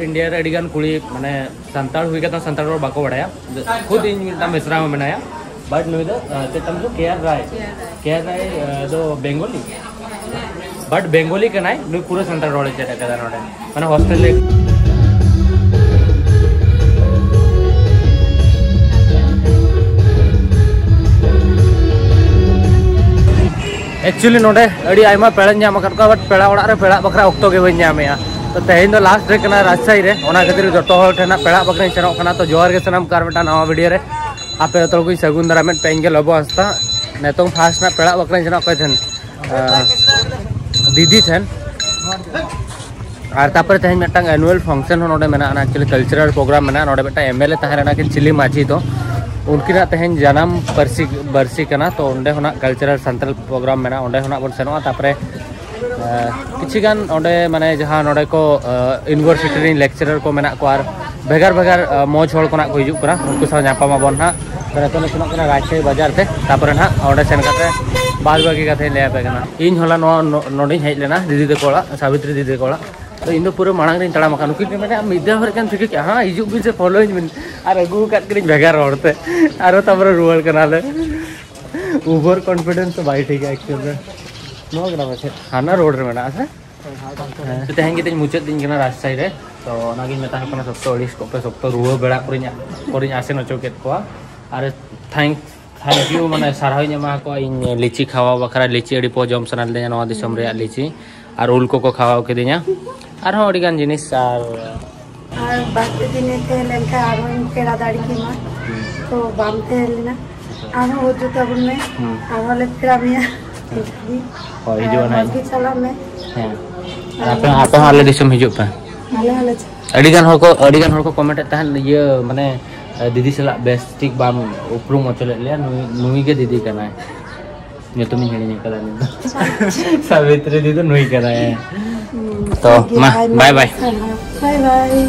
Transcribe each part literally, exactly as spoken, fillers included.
India ᱨᱮ ᱟᱹᱰᱤ ᱜᱟᱱ ᱠᱩᱲᱤ, ᱢᱟᱱᱮ, ᱥᱟᱱᱛᱟᱲ ᱦᱩᱭ ᱠᱟᱛᱮ ᱥᱟᱱᱛᱟᱲ ᱨᱚᱲ ᱵᱟᱠᱚ ᱵᱟᱲᱟᱭᱟ᱾ ᱠᱷᱩᱫ ᱤᱧ ᱢᱤᱫᱴᱟᱝ ᱢᱤᱥᱨᱟ ᱦᱚᱸ ᱢᱮᱱᱟᱭᱟ, ᱵᱟᱴ ᱱᱩᱭ ᱫᱚ, ᱟᱸ, ᱪᱮᱫ ᱛᱟᱢ ᱧᱩᱛᱩᱢ? ᱠᱮ ᱟᱨ ᱨᱟᱭ᱾ ᱠᱮ ᱟᱨ ᱨᱟᱭ, ᱟᱸ, ᱫᱚ ᱵᱮᱝᱜᱚᱞᱤ, ᱵᱟᱴ ᱵᱮᱝᱜᱚᱞᱤ ᱠᱟᱱᱟᱭ ᱱᱩᱭ, ᱯᱩᱨᱟᱹ ᱥᱟᱱᱛᱟᱲ ᱨᱚᱲᱮ ᱪᱮᱫ ᱟᱠᱟᱫᱟ ᱱᱚᱰᱮ, ᱢᱟᱱᱮ, ᱦᱳᱥᱴᱮᱞ ᱨᱮ᱾ ᱮᱠᱪᱩᱭᱮᱞᱤ ᱱᱚᱰᱮ ᱟᱹᱰᱤ ᱟᱭᱢᱟ ᱯᱮᱲᱟᱧ ᱧᱟᱢ ᱟᱠᱟᱫ ᱠᱚᱣᱟ, ᱵᱟᱴ ᱯᱮᱲᱟ ᱚᱲᱟᱜ ᱨᱮ ᱯᱮᱲᱟ ᱵᱟᱠᱷᱨᱟ ᱚᱠᱛᱚ ᱜᱮ ᱵᱟᱹᱧ ᱧᱟᱢᱮᱜᱼᱟ᱾ ᱛᱚ ᱛᱮᱦᱮᱧ ᱫᱚ ᱞᱟᱥᱴ ᱰᱮ ᱠᱟᱱᱟ ᱨᱟᱡᱽᱥᱟᱦᱤ ᱨᱮ, ᱚᱱᱟ ᱠᱷᱟᱹᱛᱤᱨ ᱡᱚᱛᱚ ᱦᱚᱲ ᱴᱷᱮᱱ ᱦᱟᱸᱜ ᱯᱮᱲᱟ ᱵᱟᱠᱷᱨᱟᱧ ᱥᱮᱱᱚᱜ ᱠᱟᱱᱟ᱾ ᱛᱚ ᱡᱚᱦᱟᱨ ᱜᱮ ᱥᱟᱱᱟᱢ ᱠᱚ ᱟᱨ ᱢᱤᱫᱴᱟᱝ ᱱᱟᱣᱟ ᱵᱷᱤᱰᱤᱭᱳ ᱨᱮ᱾ ᱟᱯᱮ ᱡᱚᱛᱚ ᱦᱚᱲ ᱠᱚᱧ ᱥᱟᱹᱜᱩᱱ ᱫᱟᱨᱟᱢᱮᱫ ᱯᱮ, ᱤᱧ ᱜᱮ ᱞᱚᱵᱚ ᱦᱟᱸᱥᱫᱟ᱾ ᱱᱤᱛᱚᱝ ᱯᱷᱟᱥᱴ ᱱᱟᱜ ᱯᱮᱲᱟ ᱵᱟᱠᱷᱨᱟᱧ ᱥᱮᱱᱚᱜ ᱚᱠᱚᱭ ᱴᱷᱮᱱ? ᱟᱸ, ᱫᱤᱫᱤ ᱴᱷᱮᱱ᱾ ᱟᱨ ᱛᱟᱯᱚᱨᱮ ᱛᱮᱦᱮᱧ ᱢᱤᱫᱴᱟᱝ ᱮᱱᱩᱣᱟᱞ ᱯᱷᱟᱝᱥᱮᱱ ᱦᱚᱸ ᱱᱚᱰᱮ ᱢᱮᱱᱟᱜᱼᱟ, ᱮᱠᱪᱩᱭᱮᱞᱤ ᱠᱟᱞᱪᱟᱨᱟᱞ ᱯᱨᱳᱜᱨᱟᱢ ᱢᱮᱱᱟᱜᱼᱟ᱾ ᱱᱚᱰᱮ ᱢᱤᱫᱴᱟᱝ ᱮᱢ ᱮᱞ ᱮ ᱛᱟᱦᱮᱸ ᱞᱮᱱᱟ ᱠᱤᱱ ᱪᱤᱞᱤ ᱢᱟᱹᱡᱷᱤ, ᱛᱚ ᱩᱱᱠᱤᱱᱟᱜ ᱛᱮᱦᱮᱧ ᱡᱟᱱᱟᱢ ᱯᱟᱹᱨᱥᱤ, ᱵᱟᱹᱨᱥᱤ ᱠᱟᱱᱟ᱾ ᱛᱚ ᱚᱸᱰᱮ ᱦᱚᱸ ᱱᱟᱜ ᱠᱟᱞᱪᱟᱨᱟᱞ ᱥᱟᱱᱛᱟᱲ ᱯᱨᱳᱜᱨᱟᱢ ᱢᱮᱱᱟᱜᱼᱟ, ᱚᱸᱰᱮ ᱦᱚᱸ ᱱᱟᱜ ᱵᱚᱱ ᱥᱮᱱᱚᱜᱼᱟ᱾ ᱛᱟᱯᱚᱨᱮ, ᱟᱸ, ᱠᱤᱪᱷᱩ ᱜᱟᱱ ᱚᱸᱰᱮ, ᱢᱟᱱᱮ, ᱡᱟᱦᱟᱸ ᱱᱚᱰᱮ ᱠᱚ, ᱟᱸ, ᱤᱭᱩᱱᱤᱵᱷᱟᱨᱥᱤᱴᱤ ᱨᱮᱱ ᱞᱮᱠᱪᱟᱨᱟᱨ ᱠᱚ ᱢᱮᱱᱟᱜ ᱠᱚᱣᱟ ᱟᱨ ᱵᱷᱮᱜᱟᱨ ᱵᱷᱮᱜᱟᱨ, ᱟᱸ, ᱢᱚᱡᱽ ᱦᱚᱲ ᱠᱚ ᱱᱟᱜ ᱠᱚ ᱦᱤᱡᱩᱜ ᱠᱟᱱᱟ, ᱩᱱᱠᱩ ᱥᱟᱶ ᱧᱟᱯᱟᱢ ᱟᱵᱚᱱ ᱱᱟᱜ᱾ ᱛᱚ ᱱᱤᱛᱚᱜ ᱞᱮ ᱥᱮᱱᱚᱜ ᱠᱟᱱᱟ ᱨᱟᱡᱽᱥᱟᱦᱤ ᱵᱟᱡᱟᱨ ᱛᱮ, ᱛᱟᱯᱚᱨᱮ ᱱᱟᱜ ᱚᱸᱰᱮ ᱥᱮᱱ ᱠᱟᱛᱮ ᱵᱟᱫ ᱵᱟᱹᱠᱤ ᱠᱟᱛᱷᱟᱧ ᱞᱟᱹᱭ ᱟᱯᱮ ᱠᱟᱱᱟ᱾ ᱤᱧ ᱦᱚᱞᱟ ᱱᱚᱣᱟ ᱱᱚ-, ᱱᱚᱰᱮᱧ ᱦᱮᱡ ᱞᱮᱱᱟ ᱫᱤᱫᱤ ᱛᱟᱠᱚ ᱚᱲᱟᱜ, ᱥᱟᱵᱤᱛᱨᱤ ᱫᱤᱫᱤ ᱛᱟᱠᱚ ᱚᱲᱟᱜ᱾ ᱛᱚ ᱤᱧ ᱫᱚ ᱯᱩᱨᱟᱹ ᱢᱟᱲᱟᱝ ᱨᱤᱧ ᱛᱟᱲᱟᱢ ᱟᱠᱟᱫ, ᱱᱩᱠᱤᱱ ᱠᱤᱱ ᱢᱮᱱᱟ, "ᱢᱤᱫ ᱫᱷᱟᱣ ᱦᱚᱲ ᱠᱟᱱ ᱴᱷᱤᱠ ᱜᱮᱭᱟ, ᱦᱮᱸ, ᱦᱤᱡᱩᱜ ᱵᱤᱱ ᱥᱮ, ᱯᱷᱚᱞᱳᱭᱤᱧ ᱵᱤᱱ", ᱟᱨ ᱟᱹᱜᱩ ᱟᱠᱟᱫ ᱠᱤᱱᱟᱹᱧ ᱵᱷᱮᱜᱟᱨ ᱦᱚᱲ ᱛᱮ᱾ ᱟᱨᱚ ᱛᱟᱯᱚᱨᱮ ᱨᱩᱣᱟᱹᱲ ᱠᱟᱱᱟᱞᱮ᱾ ᱳᱵᱷᱟᱨ ᱠᱚᱱᱯᱷᱤᱰᱮᱱᱥ ᱫᱚ ᱵᱟᱭ ᱴᱷᱤᱠᱟ ᱮᱠᱪᱩᱭᱮᱞ ᱨᱮ᱾ ᱱᱚᱣᱟ ᱠᱟᱱᱟ ᱯᱟᱪᱮᱫ, ᱦᱟᱱᱟ ᱨᱳᱰ ᱨᱮ ᱢᱮᱱᱟᱜᱼᱟ ᱥᱮ? ᱦᱮᱸ᱾ ᱛᱮᱦᱮᱧ ᱜᱮ ᱛᱤᱧ ᱢᱩᱪᱟᱹᱫ ᱫᱤᱱ ᱠᱟᱱᱟ ᱨᱟᱡᱽᱥᱟᱦᱤ ᱨᱮ᱾ ᱛᱚ ᱚᱱᱟᱜᱤᱧ ᱢᱮᱛᱟ ᱠᱚ ᱠᱟᱱᱟ, ᱥᱚᱠᱛᱚ ᱟᱹᱲᱤᱥ ᱠᱚᱜ ᱯᱮ, ᱥᱚᱠᱛᱚ ᱨᱩᱣᱟᱹ ᱵᱮᱲᱟ ᱠᱚᱨᱮᱧ, ᱠᱚᱨᱮᱧ ᱟᱥᱮᱱ ᱦᱚᱪᱚ ᱠᱮᱫ ᱠᱚᱣᱟ᱾ ᱟᱨ ᱛᱷᱮᱝᱠ, ᱛᱷᱮᱝᱠ ᱭᱩ, ᱢᱟᱱᱮ, ᱥᱟᱨᱦᱟᱣᱤᱧ ᱮᱢᱟ ᱠᱚᱣᱟ ᱤᱧ ᱞᱤᱪᱤ ᱠᱷᱟᱣᱟᱣ ᱵᱟᱠᱷᱨᱟ᱾ ᱞᱤᱪᱤ ᱟᱹᱰᱤ ᱯᱚ ᱡᱚᱢ ᱥᱟᱱᱟ ᱞᱤᱫᱤᱧᱟ, ᱱᱚᱣᱟ ᱫᱤᱥᱚᱢ ᱨᱮᱭᱟᱜ ᱞᱤᱪᱤ᱾ ᱟᱨ ᱩᱞ ᱠᱚᱠᱚ ᱠᱷᱟᱣᱟᱣ ᱠᱤᱫᱤᱧᱟ, ᱟᱨᱦᱚᱸ ᱟᱹᱰᱤ ᱜᱟᱱ ᱡᱤᱱᱤᱥ᱾ ᱟᱨ ᱟᱨ ᱵᱟᱨ ᱯᱮ ᱫᱤᱱᱮ ᱛᱟᱦᱮᱸ ᱞᱮᱱᱠᱷᱟᱱ ᱟᱨᱦᱚᱸᱧ ᱯᱮᱲᱟ ᱫᱟᱲᱮ ᱠᱮᱢᱟ᱾ ᱛᱚ ᱵᱟᱢ ᱛᱟᱦᱮᱸ ᱞᱮᱱᱟ, ᱟᱨᱦᱚᱸ ᱦᱤᱡᱩᱜ ᱛᱟᱵᱚᱱ ᱢᱮ, ᱟᱨᱦᱚᱸ ᱞᱮ ᱯᱮᱲᱟ ᱢᱮᱭᱟ᱾ ᱦᱳᱭ, ᱦᱤᱡᱩᱜᱼᱟ ᱟᱨ ᱱᱟᱦᱟᱜ᱾ ᱢᱚᱡᱽ ᱜᱮ ᱪᱟᱞᱟᱜ ᱢᱮ᱾ ᱦᱮᱸ᱾ ᱟᱨ ᱟᱯᱮ ᱦᱚᱸ, ᱟᱯᱮ ᱦᱚᱸ ᱟᱞᱮ ᱫᱤᱥᱚᱢ ᱦᱤᱡᱩᱜ ᱯᱮ᱾ ᱟᱞᱮ ᱦᱚᱸᱞᱮ ᱪᱟᱞᱟᱜᱼᱟ᱾ ᱟᱹᱰᱤ ᱜᱟᱱ ᱦᱚᱲ ᱠᱚ, ᱟᱹᱰᱤ ᱜᱟᱱ ᱦᱚᱲ ᱠᱚ ᱠᱚᱢᱮᱱᱴ ᱮᱫ ᱛᱟᱦᱮᱸᱫ, ᱤᱭᱟᱹ, ᱢᱟᱱᱮ, ᱫᱤᱫᱤ ᱥᱟᱞᱟᱜ ᱵᱮᱥ ᱴᱷᱤᱠ ᱵᱟᱢ ᱩᱯᱨᱩᱢ ᱦᱚᱪᱚ ᱞᱮᱫ ᱞᱮᱭᱟ, ᱱᱩᱭ, ᱱᱩᱭ ᱜᱮ ᱫᱤᱫᱤ ᱠᱟᱱᱟᱭ᱾ ᱧᱩᱛᱩᱢᱤᱧ ᱦᱤᱲᱤᱧ ᱟᱠᱟᱫᱟ ᱱᱤᱛ ᱫᱚ᱾ ᱥᱟᱵᱤᱛᱨᱤ ᱫᱤᱫᱤ ᱫᱚ ᱱᱩᱭ ᱠᱟᱱᱟᱭ᱾ ᱦᱩᱸ, ᱛᱚ, ᱴᱷᱤᱠ ᱜᱮᱭᱟ, ᱢᱟ, ᱟᱭᱢᱟ bye bye᱾ ᱥᱟᱨᱦᱟᱣ᱾ Bye bye᱾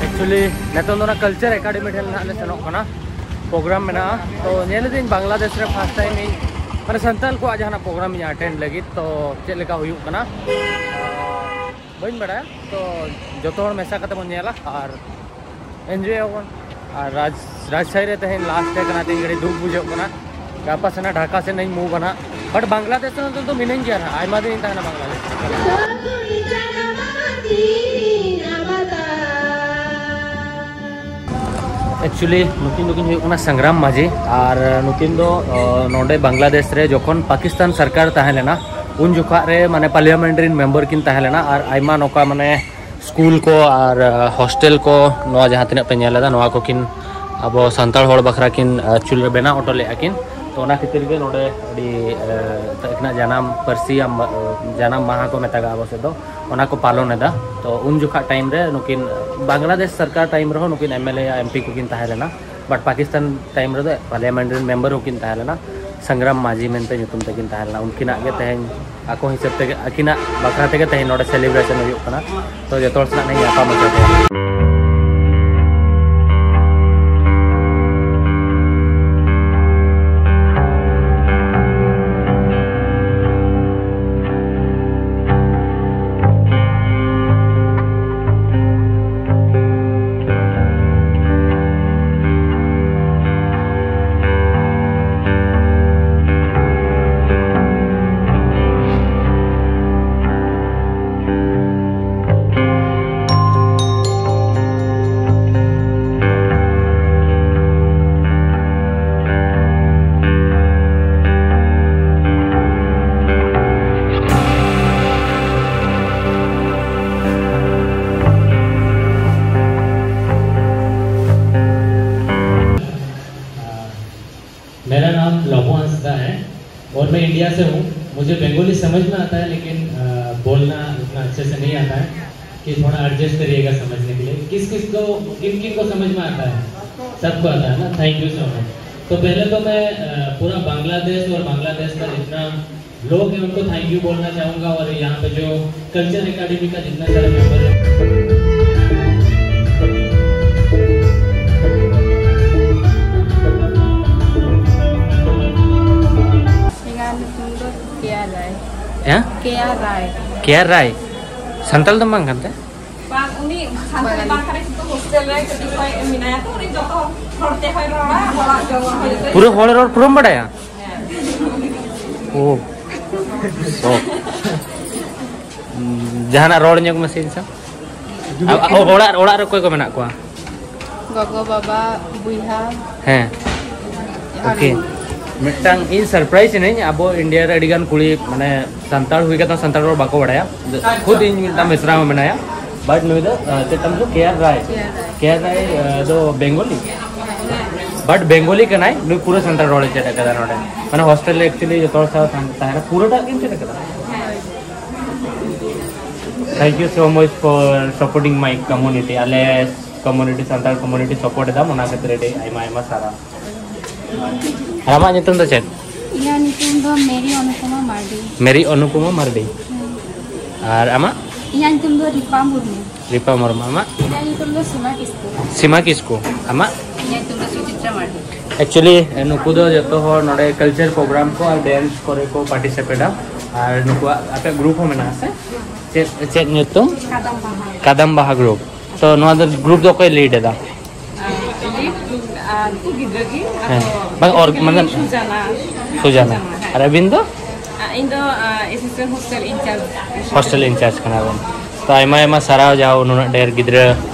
Actually, ᱱᱤᱛᱚᱝ ᱫᱚ ᱚᱱᱟ ᱠᱟᱞᱪᱟᱨ ᱮᱠᱟᱰᱮᱢᱤ ᱴᱷᱮᱱ ᱱᱟᱦᱟᱜ ᱞᱮ ᱥᱮᱱᱚᱜ ᱠᱟᱱᱟ᱾ ᱯᱨᱳᱜᱨᱟᱢ ᱢᱮᱱᱟᱜᱼᱟ᱾ ᱛᱚ ᱧᱮᱞ ᱤᱫᱟᱹᱧ ᱵᱟᱝᱞᱟᱫᱮᱥ ᱨᱮ ᱯᱷᱟᱥᱴ ᱴᱟᱭᱤᱢ ᱤᱧ, ᱢᱟᱱᱮ ᱥᱟᱱᱛᱟᱲ ᱠᱚᱣᱟᱜ ᱡᱟᱦᱟᱱᱟᱜ ᱯᱨᱳᱜᱨᱟᱢ ᱤᱧ ᱟᱴᱮᱱᱰ ᱞᱟᱹᱜᱤᱫ, ᱛᱚ ᱪᱮᱫ ᱞᱮᱠᱟ ᱦᱩᱭᱩᱜ ᱠᱟᱱᱟ ᱵᱟᱹᱧ ᱵᱟᱲᱟᱭᱟ᱾ ᱛᱚ ᱡᱚᱛᱚ ᱦᱚᱲ ᱢᱮᱥᱟ ᱠᱟᱛᱮ ᱵᱚᱱ ᱧᱮᱞᱟ ᱟᱨ ᱮᱱᱡᱚᱭ ᱟᱵᱚᱱ᱾ ᱟᱨ ᱨᱟᱡᱽ ᱨᱟᱡᱽᱥᱟᱦᱤ ᱨᱮ ᱛᱮᱦᱮᱧ ᱞᱟᱥᱴ ᱰᱮ ᱠᱟᱱᱟ, ᱛᱮᱦᱮᱧ ᱠᱟᱹᱴᱤᱡ ᱫᱩᱠ ᱵᱩᱡᱷᱟᱹᱜ ᱠᱟᱱᱟ᱾ ᱜᱟᱯᱟ ᱥᱮᱱᱟᱜ ᱰᱷᱟᱠᱟ ᱥᱮᱱ ᱤᱧ ᱢᱩᱵᱷ ᱟᱱᱟ, ᱵᱟᱴ ᱵᱟᱝᱞᱟᱫᱮᱥ ᱨᱮ ᱱᱤᱛᱚᱜ ᱫᱚ ᱢᱤᱱᱟᱹᱧ ᱜᱮᱭᱟ ᱱᱟᱦᱟᱜ, ᱟᱭᱢᱟ ᱫᱤᱱ ᱤᱧ ᱛᱟᱦᱮᱱᱟ ᱵᱟᱝᱞᱟᱫᱮᱥ᱾ ᱮᱠᱪᱩᱭᱮᱞᱤ ᱱᱩᱠᱤᱱ ᱫᱚᱠᱤᱱ ᱦᱩᱭᱩᱜ ᱠᱟᱱᱟ ᱥᱟᱝᱜᱨᱟᱢ ᱢᱟᱹᱡᱷᱤ᱾ ᱟᱨ ᱱᱩᱠᱤᱱ ᱫᱚ ᱚ, ᱱᱚᱰᱮ ᱵᱟᱝᱞᱟᱫᱮᱥ ᱨᱮ ᱡᱚᱠᱷᱚᱱ ᱯᱟᱠᱤᱥᱛᱟᱱ ᱥᱚᱨᱠᱟᱨ ᱛᱟᱦᱮᱸ ᱞᱮᱱᱟ, ᱩᱱ ᱡᱚᱠᱷᱟᱜ ᱨᱮ ᱢᱟᱱᱮ ᱯᱟᱨᱞᱤᱭᱟᱢᱮᱱᱴ ᱨᱤᱱ ᱢᱮᱢᱵᱟᱨ ᱠᱤᱱ ᱛᱟᱦᱮᱸ ᱞᱮᱱᱟ᱾ ᱟᱨ ᱟᱭᱢᱟ ᱱᱚᱝᱠᱟ ᱢᱟᱱᱮ ᱥᱠᱩᱞ ᱠᱚ ᱟᱨ ᱦᱳᱥᱴᱮᱞ ᱠᱚ, ᱱᱚᱣᱟ ᱡᱟᱦᱟᱸ ᱛᱤᱱᱟᱹᱜ ᱯᱮ ᱧᱮᱞ ᱮᱫᱟ, ᱱᱚᱣᱟ ᱠᱚ ᱠᱤᱱ ᱟᱵᱚ ᱥᱟᱱᱛᱟᱲ ᱦᱚᱲ ᱵᱟᱠᱷᱨᱟ ᱠᱤᱱ ᱮᱠᱪᱩᱭᱮᱞᱤ ᱵᱮᱱᱟᱣ ᱦᱚᱴᱚ ᱞᱮᱫᱼᱟ ᱠᱤᱱ᱾ ᱛᱚ ᱚᱱᱟ ᱠᱷᱟᱹᱛᱤᱨ ᱜᱮ ᱱᱚᱰᱮ ᱟᱹᱰᱤ ᱟᱹᱠᱤᱱᱟᱜ ᱡᱟᱱᱟᱢ ᱯᱟᱹᱨᱥᱤ ᱡᱟᱱᱟᱢ ᱢᱟᱦᱟ ᱠᱚ ᱢᱮᱛᱟᱜᱼᱟ ᱟᱵᱚ ᱥᱮᱫ ᱫᱚ, ᱚᱱᱟ ᱠᱚ ᱯᱟᱞᱚᱱ ᱮᱫᱟ᱾ ᱛᱚ ᱩᱱ ᱡᱚᱠᱷᱟᱜ ᱴᱟᱭᱤᱢ ᱨᱮ ᱱᱩᱠᱤᱱ ᱵᱟᱝᱞᱟᱫᱮᱥ ᱥᱚᱨᱠᱟᱨ ᱴᱟᱭᱤᱢ ᱨᱮᱦᱚᱸ ᱱᱩᱠᱤᱱ M L A M P ᱠᱚᱠᱤᱱ ᱛᱟᱦᱮᱸ ᱞᱮᱱᱟ᱾ ᱵᱟᱴ ᱯᱟᱠᱤᱥᱛᱟᱱ ᱴᱟᱭᱤᱢ ᱨᱮᱫᱚ ᱯᱟᱨᱞᱤᱭᱟᱢᱮᱱᱴ ᱨᱮᱱ ᱢᱮᱢᱵᱟᱨ ᱦᱚᱸᱠᱤᱱ ᱛᱟᱦᱮᱸ ᱞᱮᱱᱟ, ᱥᱟᱝᱜᱨᱟᱢ ᱢᱟᱹᱡᱷᱤ ᱢᱮᱱᱛᱮ ᱧᱩᱛᱩᱢ ᱛᱟᱹᱠᱤᱱ ᱛᱟᱦᱮᱸ ᱞᱮᱱᱟ᱾ ᱩᱱᱠᱤᱱᱟᱜ ᱜᱮ ᱛᱮᱦᱮᱧ ᱟᱠᱚ ᱦᱤᱥᱟᱹᱵ ᱛᱮᱜᱮ, ᱟᱹᱠᱤᱱᱟᱜ ᱵᱟᱠᱷᱨᱟ ᱛᱮᱜᱮ ᱛᱮᱦᱮᱧ ᱱᱚᱰᱮ ᱥᱮᱞᱤᱵᱨᱮᱥᱚᱱ ᱦᱩᱭᱩᱜ ᱠᱟᱱᱟ᱾ ᱛᱚ ᱡᱚᱛᱚ ᱦᱚᱲ ᱥᱟᱞᱟᱜ ᱤᱧ ᱧᱟᱯᱟᱢ ᱦᱚᱪᱚ ᱠᱚᱣᱟ᱾ मेरा नाम लबु हांसदा है और मैं इंडिया से हूँ। मुझे बंगाली समझ में आता है, लेकिन अ, बोलना उतना अच्छे से नहीं आता है, कि थोड़ा एडजस्ट करिएगा समझने के लिए। किस किस को, किन किन को समझ में आता है? सबको आता है ना? Thank you so much. तो पहले तो मैं अ, पूरा बांग्लादेश और बांग्लादेश का जितना लोग हैं उनको थैंक यू बोलना चाहूँगा, और यहाँ पे जो कल्चर एकेडमी का जितना सारा मेंबर है, ᱠᱮᱭᱟᱨ ᱨᱟᱭ᱾ ᱠᱮᱭᱟᱨ ᱨᱟᱭ? ᱥᱟᱱᱛᱟᱲ ᱫᱚ ᱵᱟᱝ ᱠᱟᱱ ᱛᱮ? ᱵᱟᱝ, ᱩᱱᱤ ᱥᱟᱱᱛᱟᱲᱤ ᱵᱟᱝ ᱠᱟᱱᱟᱭ, ᱠᱤᱱᱛᱩ ᱦᱳᱥᱴᱮᱞ ᱨᱮ ᱠᱟᱹᱴᱤᱡ ᱠᱷᱚᱱ ᱢᱮᱱᱟᱭᱟ ᱛᱚ, ᱩᱱᱤ ᱡᱚᱛᱚ ᱦᱚᱲ ᱛᱮ ᱦᱚᱸᱭ ᱨᱚᱲᱟ, ᱚᱲᱟᱜ ᱡᱚᱢ ᱦᱚᱸ ᱡᱚᱛᱚ᱾ ᱯᱩᱨᱟᱹ ᱦᱚᱲ ᱨᱚᱲ ᱯᱩᱨᱟᱹᱢ ᱵᱟᱰᱟᱭᱟ? ᱦᱮᱸ᱾ ᱳ᱾ ᱳ᱾ ᱡᱟᱦᱟᱱᱟᱜ ᱨᱚᱲ ᱧᱚᱜ ᱢᱮᱥᱮ ᱤᱧ ᱥᱟᱶ᱾ ᱟ-, ᱟ-, ᱚᱲᱟᱜ, ᱚᱲᱟᱜ ᱨᱮ ᱚᱠᱚᱭ ᱠᱚ ᱢᱮᱱᱟᱜ ᱠᱚᱣᱟ? ᱜᱚᱜᱚ, ᱵᱟᱵᱟ, ᱵᱚᱭᱦᱟ᱾ ᱦᱮᱸ᱾ ᱟᱨ ᱳᱠᱮ᱾ ᱢᱤᱫᱴᱟᱝ ᱤᱧ ᱥᱟᱨᱯᱨᱟᱭᱤᱡᱽ ᱮᱱᱟᱹᱧ, ᱟᱵᱚ ᱤᱱᱰᱤᱭᱟ ᱨᱮ ᱟᱹᱰᱤ ᱜᱟᱱ ᱠᱩᱲᱤ, ᱢᱟᱱᱮ, ᱥᱟᱱᱛᱟᱲ ᱦᱩᱭ ᱠᱟᱛᱮ ᱥᱟᱱᱛᱟᱲ ᱨᱚᱲ ᱵᱟᱠᱚ ᱵᱟᱲᱟᱭᱟ᱾ ᱠᱷᱩᱫ ᱤᱧ ᱢᱤᱫᱴᱟᱝ ᱢᱤᱥᱨᱟ ᱦᱚᱸ ᱢᱮᱱᱟᱭᱟ, ᱵᱟᱴ ᱱᱩᱭ ᱫᱚ, ᱟᱸ, ᱪᱮᱫ ᱛᱟᱢ ᱧᱩᱛᱩᱢ? ᱠᱮ ᱟᱨ ᱨᱟᱭ᱾ ᱠᱮ ᱟᱨ ᱨᱟᱭ᱾ ᱠᱮ ᱟᱨ ᱨᱟᱭ, ᱟᱸ, ᱫᱚ ᱵᱮᱝᱜᱚᱞᱤ, ᱵᱟᱴ ᱵᱮᱝᱜᱚᱞᱤ ᱠᱟᱱᱟᱭ, ᱱᱩᱭ ᱯᱩᱨᱟᱹ ᱥᱟᱱᱛᱟᱲ ᱨᱚᱲᱮ ᱪᱮᱫ ᱟᱠᱟᱫᱟ ᱱᱚᱰᱮ᱾ ᱢᱟᱱᱮ, ᱦᱳᱥᱴᱮᱞ ᱨᱮ actually ᱡᱚᱛᱚ ᱦᱚᱲ ᱥᱟᱶ ᱛᱟᱦᱮᱸ-, ᱛᱟᱦᱮᱸᱱᱟ, ᱯᱩᱨᱟᱹᱴᱟᱜ ᱜᱮᱢ ᱪᱮᱫ ᱟᱠᱟᱫᱟ? Thank you so much for supporting my community. ᱟᱞᱮ community, ᱥᱟᱱᱛᱟᱲ community support ᱮᱫᱟᱢ, ᱚᱱᱟ ᱠᱷᱟᱹᱛᱤᱨ ᱟᱹᱰᱤ ᱟᱭᱢᱟ ᱟᱭᱢᱟ ᱥᱟᱨᱦᱟᱣ᱾ ᱟᱨ ᱟᱢᱟᱜ ᱧᱩᱛᱩᱢ ᱫᱚ ᱪᱮᱫ? ᱤᱧᱟᱹᱜ ᱧᱩᱛᱩᱢ ᱫᱚ ᱢᱮᱨᱤ ᱚᱱᱩᱯᱚᱢᱟ ᱢᱟᱨᱰᱤ᱾ ᱢᱮᱨᱤ ᱚᱱᱩᱯᱚᱢᱟ ᱢᱟᱨᱰᱤ᱾ ᱦᱮᱸ᱾ ᱟᱨ ᱟᱢᱟᱜ? ᱤᱧᱟᱹᱜ ᱧᱩᱛᱩᱢ ᱫᱚ ᱨᱤᱯᱟ ᱢᱩᱨᱢᱩ᱾ ᱨᱤᱯᱟ ᱢᱩᱨᱢᱩ᱾ ᱟᱢᱟᱜ? ᱤᱧᱟᱹᱜ ᱧᱩᱛᱩᱢ ᱫᱚ ᱥᱤᱢᱟ ᱠᱤᱥᱠᱩ᱾ ᱥᱤᱢᱟ ᱠᱤᱥᱠᱩ᱾ ᱟᱢᱟᱜ? ᱤᱧᱟᱹᱜ ᱧᱩᱛᱩᱢ ᱫᱚ ᱥᱩᱪᱤᱛᱨᱟ ᱢᱟᱨᱰᱤ᱾ Actually, ᱱᱩᱠᱩ ᱫᱚ ᱡᱚᱛᱚ ᱦᱚᱲ ᱱᱚᱰᱮ culture program ᱠᱚ ᱟᱨ dance ᱠᱚᱨᱮ ᱠᱚ participate ᱟ᱾ ᱟᱨ ᱱᱩᱠᱩᱣᱟᱜ ᱟᱯᱮ group ᱦᱚᱸ ᱢᱮᱱᱟᱜᱼᱟ ᱥᱮ? ᱪᱮᱫ, ᱪᱮᱫ ᱧᱩᱛᱩᱢ? ᱠᱟᱫᱟᱢ ᱵᱟᱦᱟ᱾ ᱠᱟᱫᱟᱢ ᱵᱟᱦᱟ group᱾ ᱛᱚ, ᱱᱚᱣᱟ ᱫᱚ group ᱫᱚ ᱚᱠᱚᱭ lead ᱮᱫᱟ? ᱟᱨ ᱩᱱᱠᱩ ᱜᱤᱫᱽᱨᱟᱹ ᱜᱮ, ᱦᱮᱸ᱾ ᱟᱫᱚ ᱵᱟᱝ, or-, ᱢᱟᱱᱮ ᱥᱩᱡᱟᱱᱟ᱾ ᱥᱩᱡᱟᱱᱟ᱾ ᱦᱮᱸ᱾ ᱟᱨ ᱟᱹᱵᱤᱱ ᱫᱚ? ᱟᱨ ᱤᱧ ᱫᱚ, ᱟᱨ, assistant hostel in charge᱾ Hostel in charge ᱠᱟᱱᱟ ᱵᱚᱱ᱾ ᱛᱚ, ᱟᱭᱢᱟ ᱟᱭᱢᱟ ᱥᱟᱨᱦᱟᱣ, ᱡᱟᱦᱟᱸ ᱱᱩᱱᱟᱹᱜ ᱰᱷᱮᱨ ᱜᱤᱫᱽᱨᱟᱹ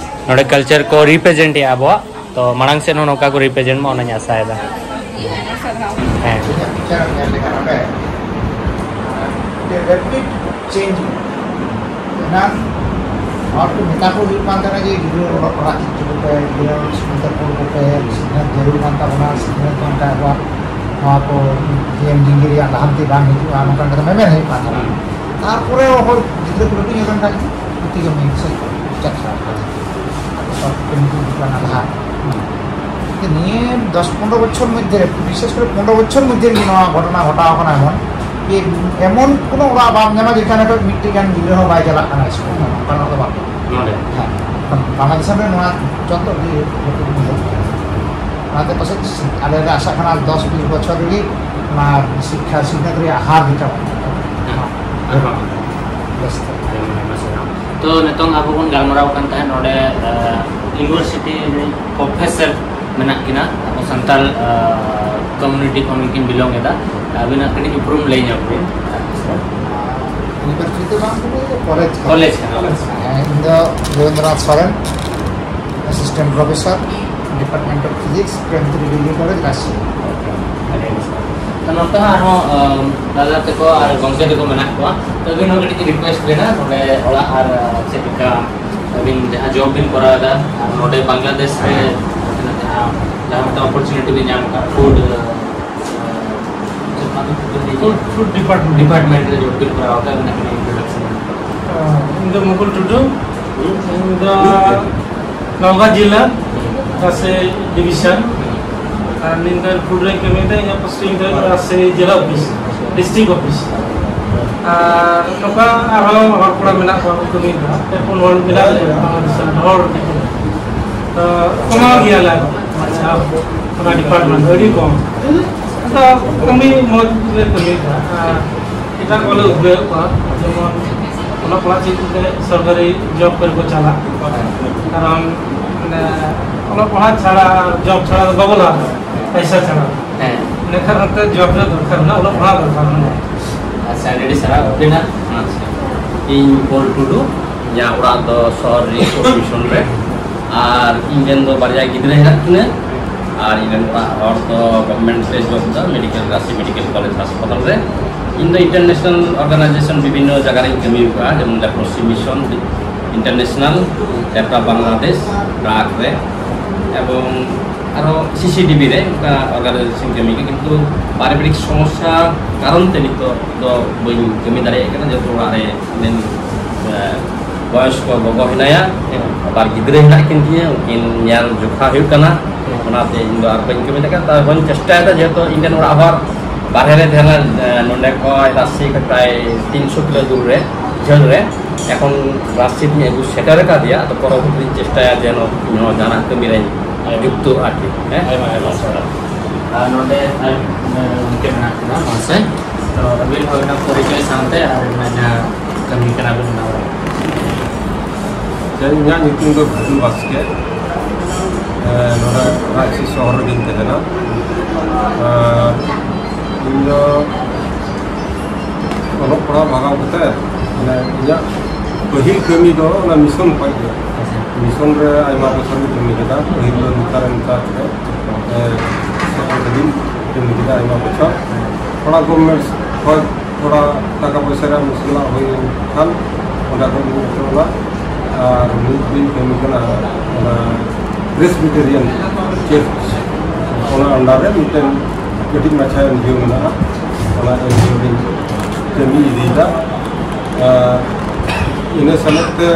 ᱱᱚᱰᱮ culture ᱠᱚ represent ᱮᱫᱟ ᱟᱵᱚᱣᱟᱜ᱾ ᱛᱚ, ᱢᱟᱲᱟᱝ ᱥᱮᱫ ᱦᱚᱸ ᱱᱚᱝᱠᱟ ᱠᱚ represent ᱢᱟ, ᱚᱱᱟᱧ ᱟᱥᱟᱭᱮᱫᱟ᱾ ᱟᱭᱢᱟ ᱥᱟᱨᱦᱟᱣ᱾ ᱦᱮᱸ᱾ ᱯᱤᱠᱪᱟᱨ ᱧᱮᱞ ᱞᱮᱠᱷᱟᱱ ᱱᱚᱰᱮ ᱢᱤᱫᱴᱮᱱ rapid change ᱮᱱᱟᱝ ᱦᱚᱲ ᱠᱚ ᱢᱮᱛᱟ ᱠᱚ ᱦᱩᱭᱩᱜ ᱠᱟᱱ ᱛᱟᱦᱮᱱᱟ ᱡᱮ, "ᱜᱤᱫᱽᱨᱟᱹ ᱚᱞᱚᱜ ᱯᱟᱲᱦᱟᱜ ᱪᱮᱫ ᱦᱚᱪᱚ ᱠᱚᱯᱮ, ᱜᱤᱫᱽᱨᱟᱹ ᱥᱠᱩᱞ ᱛᱮ ᱠᱩᱞ ᱠᱚᱯᱮ, ᱥᱤᱠᱷᱱᱟᱹᱛ ᱡᱟᱹᱨᱩᱲ ᱠᱟᱱ ᱛᱟᱵᱚᱱᱟ, ᱥᱤᱠᱷᱱᱟᱹᱛ ᱵᱟᱝᱠᱷᱟᱱ ᱟᱵᱚᱣᱟᱜ ᱱᱚᱣᱟ ᱠᱚ ᱡᱤᱭᱚᱱ ᱡᱤᱱᱫᱜᱤ ᱨᱮᱭᱟᱜ ᱞᱟᱦᱟᱱᱛᱤ ᱵᱟᱝ ᱦᱤᱡᱩᱜᱼᱟ", ᱱᱚᱝᱠᱟᱱ ᱠᱟᱛᱷᱟ ᱢᱮᱢᱮᱱ ᱦᱩᱭᱩᱜ ᱠᱟᱱ ᱛᱟᱦᱮᱱᱟ᱾ ᱛᱟᱨᱯᱚᱨᱮ ᱦᱚᱲ ᱜᱤᱫᱽᱨᱟᱹ ᱠᱚ ᱞᱟᱹᱴᱩ ᱧᱚᱜ ᱞᱮᱱᱠᱷᱟᱱ ᱜᱮ ᱯᱩᱛᱷᱤ ᱜᱮ ᱢᱤᱫ ᱥᱮᱫ ᱪᱟᱠᱷᱟ ᱠᱟᱛᱮ ᱟᱠᱚ ᱥᱚᱵ ᱠᱟᱹᱢᱤ ᱠᱚ ᱦᱤᱡᱩᱜ ᱠᱟᱱᱟ ᱞᱟᱦᱟ᱾ ᱱᱤᱭᱟᱹ ᱫᱚᱥ ᱯᱚᱱᱨᱚ ᱵᱚᱪᱷᱚᱨ ᱢᱚᱫᱽᱫᱷᱮ ᱨᱮ, ᱵᱤᱥᱮᱥ ᱠᱚᱨᱮ ᱯᱚᱱᱨᱚ ᱵᱚᱪᱷᱚᱨ ᱢᱚᱫᱽᱫᱷᱮ ᱨᱮᱜᱮ ᱱᱚᱣᱟ ᱜᱷᱚᱴᱚᱱᱟ ᱜᱷᱚᱴᱟᱣ ᱠᱟᱱᱟ ᱮᱢᱚᱱ ᱡᱮ ᱮᱢᱚᱱ ᱠᱳᱱᱳ ᱚᱲᱟᱜ ᱵᱟᱢ ᱧᱟᱢᱟ ᱡᱮᱠᱷᱟᱱᱮ ᱫᱚ ᱢᱤᱫᱴᱮᱡ ᱜᱟᱱ ᱜᱤᱫᱽᱨᱟᱹ ᱦᱚᱸ ᱵᱟᱭ ᱪᱟᱞᱟᱜ ᱠᱟᱱᱟ ᱥᱠᱩᱞ, ᱱᱚᱝᱠᱟᱱᱟᱜ ᱫᱚ ᱵᱟᱝ᱾ ᱱᱚᱰᱮ? ᱦᱮᱸ, ᱵᱟᱝᱞᱟᱫᱮᱥ ᱨᱮ ᱱᱚᱣᱟ ᱡᱚᱛᱚ ᱜᱮ ᱚᱱᱟᱛᱮ ᱯᱟᱥᱮᱡ ᱟᱞᱮ ᱞᱮ ᱟᱥᱟᱜ ᱠᱟᱱᱟ ᱫᱚᱥ ᱵᱤᱥ ᱵᱚᱪᱷᱚᱨ ᱨᱮᱜᱮ ᱚᱱᱟ ᱥᱤᱠᱠᱷᱟ ᱥᱤᱠᱷᱱᱟᱹᱛ ᱨᱮᱭᱟᱜ ᱦᱟᱨ ᱜᱮ ᱪᱟᱵᱟᱜᱼᱟ᱾ ᱦᱮᱸ᱾ ᱵᱮᱥ᱾ ᱛᱚ, ᱱᱤᱛᱚᱝ ᱟᱵᱚ ᱵᱚᱱ ᱜᱟᱞᱢᱟᱨᱟᱣ ᱠᱟᱱ ᱛᱟᱦᱮᱸᱫ ᱱᱚᱰᱮ, ᱟᱸ, ᱤᱭᱩᱱᱤᱵᱷᱟᱨᱥᱤᱴᱤ ᱨᱤᱱ ᱯᱨᱚᱯᱷᱮᱥᱚᱨ ᱢᱮᱱᱟᱜ ᱠᱤᱱᱟ, ᱟᱵᱚ ᱥᱟᱱᱛᱟᱲ, ᱟᱸ, ᱠᱚᱢᱤᱭᱩᱱᱤᱴᱤ ᱠᱷᱚᱱ ᱜᱮᱠᱤᱱ ᱵᱤᱞᱚᱝ ᱮᱫᱟ᱾ ᱟᱹᱵᱤᱱᱟᱜ ᱠᱟᱹᱴᱤᱡ ᱩᱯᱨᱩᱢ ᱞᱟᱹᱭ ᱧᱚᱜ ᱵᱤᱱ᱾ ᱤᱭᱩᱱᱤᱵᱷᱟᱨᱥᱤᱴᱤ ᱫᱚ ᱵᱟᱝ ᱠᱟᱱᱟ, ᱠᱚᱞᱮᱡᱽ ᱠᱟᱱᱟ᱾ ᱠᱚᱞᱮᱡᱽ ᱠᱟᱱᱟ᱾ ᱦᱮᱸ, ᱤᱧ ᱫᱚ Debendranath Soren, assistant professor, department of physics, Premchand degree college, Ranchi. ᱛᱚ, ᱱᱚᱛᱮ ᱦᱚᱸ ᱟᱨᱦᱚᱸ, ᱟᱸ, ᱫᱟᱫᱟ ᱛᱟᱠᱚ ᱟᱨ ᱜᱚᱢᱠᱮ ᱛᱟᱠᱚ ᱢᱮᱱᱟᱜ ᱠᱚᱣᱟ᱾ ᱛᱚ, ᱟᱹᱵᱤᱱ ᱦᱚᱸ ᱠᱟᱹᱴᱤᱡ ᱨᱤᱠᱩᱭᱮᱥᱴ ᱵᱮᱱᱟ, ᱱᱚᱰᱮ ᱚᱲᱟᱜ ᱟᱨ, ᱟᱸ, ᱪᱮᱫ ᱞᱮᱠᱟ ᱟᱹᱵᱤᱱ ᱡᱟᱦᱟᱸ ᱡᱚᱵ ᱵᱤᱱ ᱠᱚᱨᱟᱣ ᱮᱫᱟ, ᱟᱨ ᱱᱚᱰᱮ ᱵᱟᱝᱞᱟᱫᱮᱥ ᱨᱮ ᱡᱟᱦᱟᱸ, ᱡᱟᱦᱟᱸ ᱢᱤᱫᱴᱟᱝ ᱚᱯᱚᱨᱪᱩᱱᱤᱴᱤ ᱵᱤᱱ ᱧᱟᱢ ᱟᱠᱟᱫ, ᱯᱷᱩᱰ, ᱟᱸ, ᱪᱮᱫ ᱚᱱᱟ ᱫᱚ ᱯᱷᱩᱰ ᱰᱤᱯᱟᱨᱴᱢᱮᱱᱴ᱾ ᱯᱷᱩᱰ ᱰᱤᱯᱟᱨᱴᱢᱮᱱᱴ ᱨᱮ ᱡᱚᱵ ᱵᱤᱱ ᱠᱚᱨᱟᱣ ᱮᱫᱟ, ᱚᱱᱟ ᱠᱟᱹᱴᱤᱡ ᱤᱱᱴᱨᱳᱰᱟᱠᱥᱚᱱ᱾ ᱤᱧ ᱫᱚ ᱢᱩᱠᱩᱞ ᱴᱩᱰᱩ, ᱤᱧ ᱫᱚ ᱱᱚᱣᱜᱟ ᱡᱮᱞᱟ, ᱨᱟᱡᱽᱥᱟᱦᱤ ᱰᱤᱵᱷᱤᱡᱚᱱ᱾ ᱟᱨ ᱱᱤᱭᱟᱹ ᱫᱚ ᱯᱷᱩᱰ ᱨᱮ ᱠᱟᱹᱢᱤᱭᱮᱫᱟ, ᱤᱧᱟᱹᱜ ᱯᱳᱥᱴᱤᱝ ᱫᱚ ᱨᱟᱡᱽᱥᱟᱦᱤ ᱡᱮᱞᱟ ᱚᱯᱷᱤᱥ, ᱰᱤᱥᱴᱨᱤᱠᱴ ᱚᱯᱷᱤᱥ᱾ ᱟᱨ ᱱᱚᱝᱠᱟ ᱟᱨᱦᱚᱸ ᱦᱚᱲ ᱠᱚᱲᱟ ᱢᱮᱱᱟᱜ ᱠᱚᱣᱟ ᱠᱚ ᱠᱟᱹᱢᱤᱭᱮᱫᱟ, ᱯᱮ ᱯᱩᱱ ᱦᱚᱲ ᱢᱮᱱᱟᱜ ᱞᱮᱭᱟ ᱵᱟᱝᱞᱟᱫᱮᱥ ᱨᱮᱱ ᱦᱚᱲ᱾ ᱛᱚ, ᱠᱚᱢᱟᱣ ᱜᱮᱭᱟᱞᱮ ᱟᱨᱦᱚᱸ, ᱟᱪᱪᱷᱟ, ᱚᱱᱟ ᱰᱤᱯᱟᱨᱴᱢᱮᱱᱴ ᱫᱚ ᱟᱹᱰᱤ ᱠᱚᱢ᱾ ᱟᱫᱚ ᱠᱟᱹᱢᱤ ᱢᱚᱡᱽ ᱞᱮ ᱠᱟᱹᱢᱤᱭᱮᱫᱟ᱾ ᱟᱨ ᱮᱴᱟᱜ ᱠᱚᱞᱮ ᱩᱫᱽᱜᱟᱹᱣᱮᱫ ᱠᱚᱣᱟ, ᱡᱮᱢᱚᱱ ᱚᱞᱚᱜ ᱯᱟᱲᱦᱟᱜ ᱪᱮᱫ ᱠᱟᱛᱮ ᱥᱚᱨᱠᱟᱨᱤ ᱡᱚᱵ ᱠᱚᱨᱮ ᱠᱚ ᱪᱟᱞᱟᱜ᱾ ᱠᱟᱨᱚᱱ ᱢᱟᱱᱮ ᱚᱞᱚᱜ ᱯᱟᱲᱦᱟᱜ ᱪᱷᱟᱲᱟ, ᱡᱚᱵ ᱪᱷᱟᱲᱟ ᱫᱚ ᱵᱟᱵᱚ ᱞᱟᱦᱟ ᱫᱟᱲᱮᱭᱟᱜᱼᱟ, ᱯᱚᱭᱥᱟ ᱪᱷᱟᱲᱟ᱾ ᱦᱮᱸ᱾ ᱤᱱᱟᱹᱠᱷᱟᱱ ᱚᱱᱛᱮ ᱡᱚᱵ ᱨᱮ ᱫᱚᱨᱠᱟᱨ ᱢᱮᱱᱟᱜᱼᱟ, ᱚᱞᱚᱜ ᱯᱟᱲᱦᱟᱜ ᱫᱚᱨᱠᱟᱨ ᱢᱮᱱᱟᱜᱼᱟ᱾ ᱟᱪᱪᱷᱟ, ᱟᱹᱰᱤ ᱟᱹᱰᱤ ᱥᱟᱨᱦᱟᱣ ᱟᱹᱵᱤᱱᱟᱜ᱾ ᱟᱪᱪᱷᱟ, ᱤᱧ ᱯᱚᱞ ᱴᱩᱰᱩ, ᱤᱧᱟᱹᱜ ᱚᱲᱟᱜ ᱫᱚ ᱥᱚᱦᱚᱨ ᱨᱮ ᱢᱤᱥᱚᱱ ᱨᱮ, ᱟᱨ ᱤᱧ ᱨᱮᱱ ᱫᱚ ᱵᱟᱨᱭᱟ ᱜᱤᱫᱽᱨᱟᱹ ᱦᱮᱱᱟᱜ ᱠᱤᱱᱟᱹ, ᱟᱨ ᱤᱧ ᱨᱮᱱ ᱚᱲᱟᱜ ᱦᱚᱲ ᱫᱚ ᱜᱚᱵᱷᱚᱨᱱᱢᱮᱱᱴ ᱨᱮ ᱡᱚᱵ ᱫᱟ, ᱢᱮᱰᱤᱠᱮᱞ, ᱨᱟᱺᱪᱤ ᱢᱮᱰᱤᱠᱮᱞ ᱠᱚᱞᱮᱡᱽ ᱦᱟᱥᱯᱟᱛᱟᱞ ᱨᱮ᱾ ᱤᱧ ᱫᱚ ᱤᱱᱴᱟᱨᱱᱮᱥᱱᱟᱞ ᱚᱨᱜᱟᱱᱟᱭᱡᱮᱥᱚᱱ ᱵᱤᱵᱷᱤᱱᱱᱚ ᱡᱟᱭᱜᱟ ᱨᱮᱧ ᱠᱟᱹᱢᱤ ᱟᱠᱟᱫᱼᱟ, ᱡᱮᱢᱚᱱ ᱞᱮᱯᱨᱚᱥᱤ ᱢᱤᱥᱚᱱ ᱤᱱᱴᱟᱨᱱᱮᱥᱱᱟᱞ, ᱴᱮᱯᱨᱟ ᱵᱟᱝᱞᱟᱫᱮᱥ, ᱯᱨᱟᱜᱽ ᱨᱮ, ᱮᱵᱚᱝ ᱟᱨᱚ ᱥᱤᱥᱤᱰᱤᱵᱤ ᱨᱮ ᱚᱱᱠᱟ ᱚᱨᱜᱟᱱᱟᱭᱡᱮᱥᱚᱱ ᱠᱟᱹᱢᱤ ᱜᱮ, ᱠᱤᱱᱛᱩ ᱯᱟᱨᱤᱵᱟᱨᱤᱠ ᱥᱚᱢᱚᱥᱥᱟ ᱠᱟᱨᱚᱱ ᱛᱮ ᱱᱤᱛᱚᱜ ᱫᱚ ᱵᱟᱹᱧ ᱠᱟᱹᱢᱤ ᱫᱟᱲᱮᱭᱟᱜ ᱠᱟᱱᱟ, ᱡᱮᱦᱮᱛᱩ ᱚᱲᱟᱜ ᱨᱮ ᱢᱤᱫᱴᱮᱱ, ᱮ, ᱵᱚᱭᱚᱥᱠᱚ ᱜᱚᱜᱚ ᱦᱮᱱᱟᱭᱟ, ᱦᱮᱸ᱾ ᱟᱵᱟᱨ ᱜᱤᱫᱽᱨᱟᱹ ᱦᱮᱱᱟᱜ ᱠᱤᱱ ᱛᱤᱧᱟᱹ, ᱩᱱᱠᱤᱱ ᱧᱮᱞ ᱡᱚᱠᱷᱟ ᱦᱩᱭᱩᱜ ᱠᱟᱱᱟ, ᱦᱮᱸ᱾ ᱚᱱᱟᱛᱮ ᱤᱧ ᱫᱚ ᱟᱨ ᱵᱟᱹᱧ ᱠᱟᱹᱢᱤ ᱫᱟᱲᱮᱭᱟᱜ ᱠᱟᱱᱟ᱾ ᱛᱟᱣ ᱦᱚᱸᱧ ᱪᱮᱥᱴᱟᱭᱮᱫᱟ, ᱡᱮᱦᱮᱛᱩ ᱤᱧ ᱨᱮᱱ ᱚᱲᱟᱜ ᱦᱚᱲ ᱵᱟᱨᱦᱮ ᱨᱮ ᱛᱟᱦᱮᱱᱟ, ᱮ, ᱱᱚᱸᱰᱮ ᱠᱷᱚᱱ ᱨᱟᱺᱪᱤ ᱠᱷᱚᱱ ᱯᱨᱟᱭ ᱛᱤᱱᱥᱚ ᱠᱤᱞᱳ ᱫᱩᱨ ᱨᱮ, ᱡᱷᱟᱹᱞ ᱨᱮ᱾ ᱮᱠᱷᱚᱱ ᱨᱟᱺᱪᱤ ᱛᱤᱧ ᱟᱹᱜᱩ ᱥᱮᱴᱮᱨ ᱟᱠᱟᱫᱮᱭᱟ, ᱟᱫᱚ ᱯᱚᱨᱚᱵᱚᱨᱛᱤ ᱨᱤᱧ ᱪᱮᱥᱴᱟᱭᱟ ᱡᱮ ᱱᱚ-, ᱱᱚᱣᱟ ᱡᱟᱦᱟᱱᱟᱜ ᱠᱟᱹᱢᱤ ᱨᱮᱧ ᱟᱭᱢᱟ᱾ ᱡᱩᱠᱛᱚᱜᱼᱟ ᱟᱨᱠᱤ, ᱦᱮᱸ? ᱟᱭᱢᱟ, ᱟᱭᱢᱟ ᱥᱟᱨᱦᱟᱣ᱾ ᱟᱨ ᱱᱚᱰᱮ ᱟᱨ, ᱮ, ᱜᱚᱢᱠᱮ ᱢᱮᱱᱟᱜ ᱠᱤᱱᱟ ᱢᱟᱥᱮ᱾ ᱛᱚ ᱟᱹᱵᱤᱱ ᱦᱚᱸ ᱟᱹᱵᱤᱱᱟᱜ ᱯᱚᱨᱤᱪᱚᱭ ᱥᱟᱶᱛᱮ ᱟᱨ ᱟᱹᱵᱤᱱᱟᱜ ᱡᱟᱦᱟᱸ ᱠᱟᱹᱢᱤ ᱠᱟᱱᱟ ᱵᱤᱱ ᱚᱱᱟ ᱵᱟᱨᱮ᱾ ᱡᱮ ᱤᱧᱟᱹᱜ ᱧᱩᱛᱩᱢ ᱫᱚ ᱵᱷᱟᱹᱜᱩ ᱵᱟᱥᱠᱮ᱾ ᱮ, ᱱᱚᱰᱮ ᱨᱟᱺᱪᱤ ᱥᱚᱦᱚᱨ ᱨᱮᱜᱮᱧ ᱛᱟᱦᱮᱱᱟ᱾ ᱟᱨ ᱤᱧ ᱫᱚ ᱚᱞᱚᱜ ᱯᱟᱲᱦᱟᱣ ᱵᱷᱟᱜᱟᱣ ᱠᱟᱛᱮ, ᱢᱟᱱᱮ, ᱤᱧᱟᱹᱜ ᱯᱟᱹᱦᱤᱞ ᱠᱟᱹᱢᱤ ᱫᱚ ᱚᱱᱟ ᱢᱤᱥᱚᱱ ᱠᱷᱚᱡ ᱜᱮ᱾ ᱢᱤᱥᱚᱱ ᱨᱮ ᱟᱭᱢᱟ ᱵᱚᱪᱷᱚᱨ ᱤᱧ ᱠᱟᱹᱢᱤ ᱠᱮᱫᱟ᱾ ᱯᱟᱹᱦᱤᱞ ᱫᱚ ᱱᱮᱛᱟᱨ ᱱᱮᱛᱟᱨ ᱠᱟᱛᱮ, ᱮ, ᱥᱮᱴᱮᱨ ᱠᱟᱹᱫᱤᱧ ᱠᱟᱹᱢᱤ ᱠᱮᱫᱟ ᱟᱭᱢᱟ ᱵᱚᱪᱷᱚᱨ᱾ ᱛᱷᱚᱲᱟ ᱜᱚᱵᱷᱢᱮᱱᱴ ᱠᱷᱚᱡ ᱛᱷᱚᱲᱟ ᱴᱟᱠᱟ ᱯᱚᱭᱥᱟ ᱨᱮᱭᱟᱜ ᱢᱩᱥᱠᱤᱞ ᱦᱩᱭ ᱞᱮᱱᱠᱷᱟᱱ ᱚᱸᱰᱮ ᱠᱷᱚᱱ ᱤᱧ ᱩᱛᱟᱹᱨ ᱮᱱᱟ᱾ ᱟᱨ ᱱᱤᱛ ᱫᱚᱧ ᱠᱟᱹᱢᱤ ᱠᱟᱱᱟ ᱚᱱᱟ ᱯᱨᱮᱥᱵᱤᱴᱮᱨᱤᱭᱟᱱ ᱪᱟᱨᱪ, ᱚᱱᱟ ᱟᱱᱰᱟᱨ ᱨᱮ ᱢᱤᱫᱴᱮᱱ ᱠᱟᱹᱴᱤᱡ ᱢᱟᱪᱷᱟ ᱮᱱᱡᱤᱭᱳ ᱢᱮᱱᱟᱜᱼᱟ, ᱚᱱᱟ ᱮᱱᱡᱤᱭᱳ ᱨᱤᱧ ᱠᱟᱹᱢᱤ ᱤᱫᱤᱭᱮᱫᱟ᱾ ᱟᱨ ᱤᱱᱟᱹ ᱥᱟᱞᱟᱜ ᱛᱮ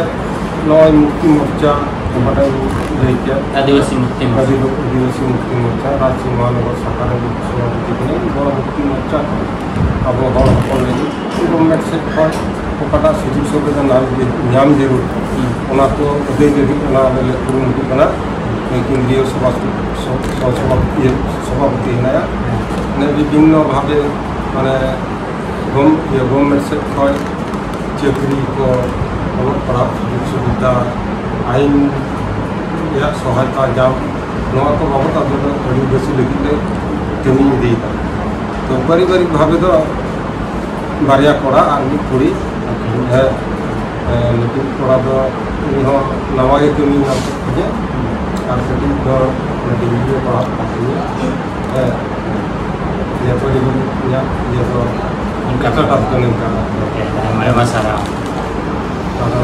ᱱᱚᱜᱼᱚᱭ ᱢᱩᱠᱛᱤ ᱢᱳᱨᱪᱟ ᱚᱠᱟᱴᱟᱜ ᱤᱧ ᱞᱟᱹᱭ ᱠᱮᱫ, ᱟᱹᱫᱤᱵᱟᱹᱥᱤ ᱢᱩᱠᱛᱤ ᱢᱳᱨᱪᱟ᱾ ᱟᱹᱫᱤᱵᱟᱹ- ᱟᱹᱫᱤᱵᱟᱹᱥᱤ ᱢᱩᱠᱛᱤ ᱢᱳᱨᱪᱟ, ᱨᱟᱺᱪᱤ ᱢᱚᱦᱟᱱᱚᱜᱚᱨ ᱥᱟᱠᱷᱟ ᱨᱮ ᱥᱚᱵᱷᱟᱯᱚᱛᱤ ᱠᱟᱹᱱᱟᱹᱧ᱾ ᱱᱚᱣᱟ ᱢᱩᱠᱛᱤ ᱢᱳᱨᱪᱟ ᱠᱷᱚᱱ ᱟᱵᱚ ᱦᱚᱲ ᱦᱚᱯᱚᱱ ᱞᱟᱹᱜᱤᱫ ᱜᱚᱵᱷᱢᱮᱱᱴ ᱥᱮᱫ ᱠᱷᱚᱱ ᱚᱠᱟᱴᱟᱜ ᱥᱩᱡᱳᱜᱽ ᱥᱩᱵᱤᱫᱷᱟ ᱧᱟᱢ ᱡᱟᱹᱨᱩᱲ, ᱚᱱᱟ ᱠᱚ ᱟᱹᱫᱟᱹᱭ ᱞᱟᱹᱜᱤᱫ ᱚᱱᱟ ᱟᱞᱮ ᱞᱮ ᱠᱩᱨᱩᱢᱩᱴᱩ ᱠᱟᱱᱟ᱾ ᱠᱮᱱᱫᱨᱤᱭᱚ ᱥᱚᱵᱷᱟ ᱥᱚ- ᱥᱚ- ᱥᱚᱵᱷᱟᱯᱚᱛᱤ ᱦᱮᱱᱟᱭᱟ᱾ ᱢᱟᱱᱮ ᱵᱤᱵᱷᱤᱱᱱᱚ ᱵᱷᱟᱵᱮ, ᱢᱟᱱᱮ ᱜᱚᱢ- ᱤᱭᱟᱹ, ᱜᱚᱵᱷᱢᱮᱱᱴ ᱥᱮᱫ ᱠᱷᱚᱱ ᱪᱟᱹᱠᱨᱤ ᱠᱚ, ᱚᱞᱚᱜ ᱯᱟᱲᱦᱟᱜ ᱥᱩᱡᱳᱜᱽ ᱥᱩᱵᱤᱫᱷᱟ, ᱟᱭᱤᱱ ᱨᱮᱭᱟᱜ ᱥᱚᱦᱟᱭᱚᱛᱟ ᱧᱟᱢ, ᱱᱚᱣᱟ ᱠᱚ ᱵᱟᱵᱚᱫ ᱟᱵᱚ ᱫᱚ ᱟᱹᱫᱤᱵᱟᱹᱥᱤ ᱞᱟᱹᱜᱤᱫ ᱞᱮ ᱠᱟᱹᱢᱤ ᱤᱫᱤᱭᱮᱫᱟ᱾ ᱛᱚ ᱯᱟᱨᱤᱵᱟᱨᱤᱠ ᱵᱷᱟᱵᱮ ᱫᱚ ᱵᱟᱨᱭᱟ ᱠᱚᱲᱟ ᱟᱨ ᱢᱤᱫ ᱠᱩᱲᱤ᱾ ᱦᱮᱸ, ᱦᱮᱸ, ᱢᱤᱫᱴᱤᱡ ᱠᱚᱲᱟ ᱫᱚ ᱩᱱᱤ ᱦᱚᱸ ᱱᱟᱣᱟ ᱜᱮ ᱠᱟᱹᱢᱤ ᱧᱟᱢ ᱠᱮᱫ ᱛᱟᱦᱮᱸᱫ, ᱟᱨ ᱠᱟᱹᱴᱤᱡ ᱫᱚ ᱰᱤᱜᱽᱨᱤ ᱮ ᱯᱟᱲᱦᱟᱜ ᱠᱟᱱ ᱛᱟᱦᱮᱸᱫ᱾ ᱦᱮᱸ, ᱱᱤᱭᱟᱹ ᱯᱟᱨᱤᱵᱟᱨᱤᱠ ᱤᱧᱟᱹᱜ ᱤᱭᱟᱹ ᱫᱚ ᱱᱚᱝᱠᱟ ᱠᱟᱴᱟᱜ ᱠᱟᱱᱟ, ᱱᱚᱝᱠᱟ᱾ ᱟᱭᱢᱟ ᱟᱭᱢᱟ ᱥᱟᱨᱦᱟᱣ᱾ ᱟᱫᱚ